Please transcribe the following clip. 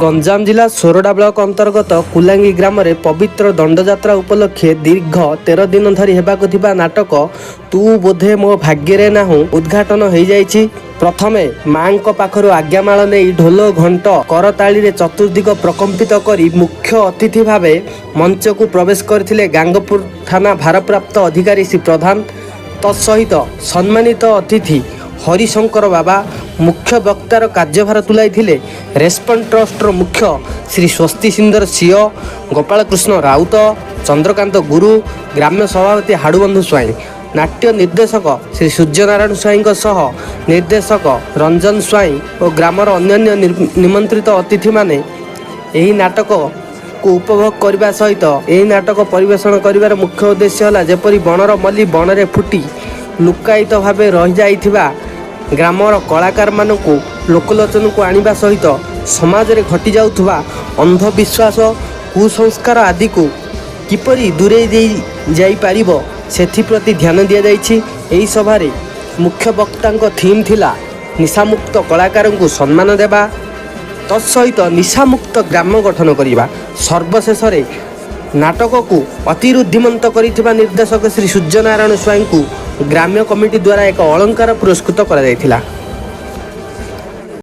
ଗଞ୍ଜାମ ଜିଲ୍ଲା ସୋରଡ଼ା ବ୍ଲକ ଅନ୍ତର୍ଗତ କୁଲାଙ୍ଗୀ ଗ୍ରାମରେ ପବିତ୍ର ଦଣ୍ଡଯାତ୍ରା ଉପଲକ୍ଷେ ଦୀର୍ଘ 13 ଦିନ ଧରି ହେବାକୁ ଥିବା ନାଟକ ତୁ ବୋଧେ ମୋ ଭାଗ୍ୟରେ ନାହୁଁ ଉଦ୍ଘାଟନ ହୋଇଯାଇଛି। ପ୍ରଥମେ ମାଙ୍କ ପାଖରୁ ଆଜ୍ଞାମାଳ ନେଇ ଢୋଲ, ଘଣ୍ଟ, କରତାଳିରେ ଚତୁର୍ଦିଗ ପ୍ରକମ୍ପିତ କରି ମୁଖ୍ୟ ଅତିଥି ଭାବେ ମଞ୍ଚକୁ ପ୍ରବେଶ କରିଥିଲେ ଗାଙ୍ଗପୁର ଥାନା ଭାରପ୍ରାପ୍ତ ଅଧିକାରୀ ଶ୍ରୀ ପ୍ରଧାନ। ତତ୍ସହିତ ସମ୍ମାନିତ ଅତିଥି ହରିଶଙ୍କର ବାବା, ମୁଖ୍ୟ ବକ୍ତାର କାର୍ଯ୍ୟଭାର ତୁଲାଇଥିଲେ ରେସ୍ପଣ୍ଡ ଟ୍ରଷ୍ଟର ମୁଖ୍ୟ ଶ୍ରୀ ସ୍ୱସ୍ତି ସୁନ୍ଦର ସିଅ, ଗୋପାଳକୃଷ୍ଣ ରାଉତ, ଚନ୍ଦ୍ରକାନ୍ତ ଗୁରୁ, ଗ୍ରାମ୍ୟ ସଭାପତି ହାଡ଼ୁବନ୍ଧୁ ସ୍ୱାଇଁ, ନାଟ୍ୟ ନିର୍ଦ୍ଦେଶକ ଶ୍ରୀ ସୂର୍ଯ୍ୟନାରାୟଣ ସ୍ୱାଇଁଙ୍କ ସହ ନିର୍ଦ୍ଦେଶକ ରଞ୍ଜନ ସ୍ୱାଇଁ ଓ ଗ୍ରାମର ଅନ୍ୟାନ୍ୟ ନିମନ୍ତ୍ରିତ ଅତିଥିମାନେ ଏହି ନାଟକକୁ ଉପଭୋଗ କରିବା ସହିତ ଏହି ନାଟକ ପରିବେଷଣ କରିବାର ମୁଖ୍ୟ ଉଦ୍ଦେଶ୍ୟ ହେଲା, ଯେପରି ବଣର ମଲ୍ଲି ବଣରେ ଫୁଟି ଲୁକାୟିତ ଭାବେ ରହିଯାଇଥିବା ଗ୍ରାମର କଳାକାରମାନଙ୍କୁ ଲୋକଲୋଚନକୁ ଆଣିବା ସହିତ ସମାଜରେ ଘଟିଯାଉଥିବା ଅନ୍ଧବିଶ୍ୱାସ, କୁସଂସ୍କାର ଆଦିକୁ କିପରି ଦୂରେଇ ଦେଇ ଯାଇପାରିବ, ସେଥିପ୍ରତି ଧ୍ୟାନ ଦିଆଯାଇଛି। ଏହି ସଭାରେ ମୁଖ୍ୟ ବକ୍ତାଙ୍କ ଥିମ୍ ଥିଲା ନିଶାମୁକ୍ତ କଳାକାରଙ୍କୁ ସମ୍ମାନ ଦେବା, ତତ୍ସହିତ ନିଶାମୁକ୍ତ ଗ୍ରାମ ଗଠନ କରିବା। ସର୍ବଶେଷରେ ନାଟକକୁ ଅତି ଋଦ୍ଧିମନ୍ତ କରିଥିବା ନିର୍ଦ୍ଦେଶକ ଶ୍ରୀ ସୂର୍ଯ୍ୟନାରାୟଣ ସ୍ୱାଇଁଙ୍କୁ ଗ୍ରାମ୍ୟ କମିଟି ଦ୍ୱାରା ଏକ ଅଳଙ୍କାର ପୁରସ୍କୃତ କରାଯାଇଥିଲା।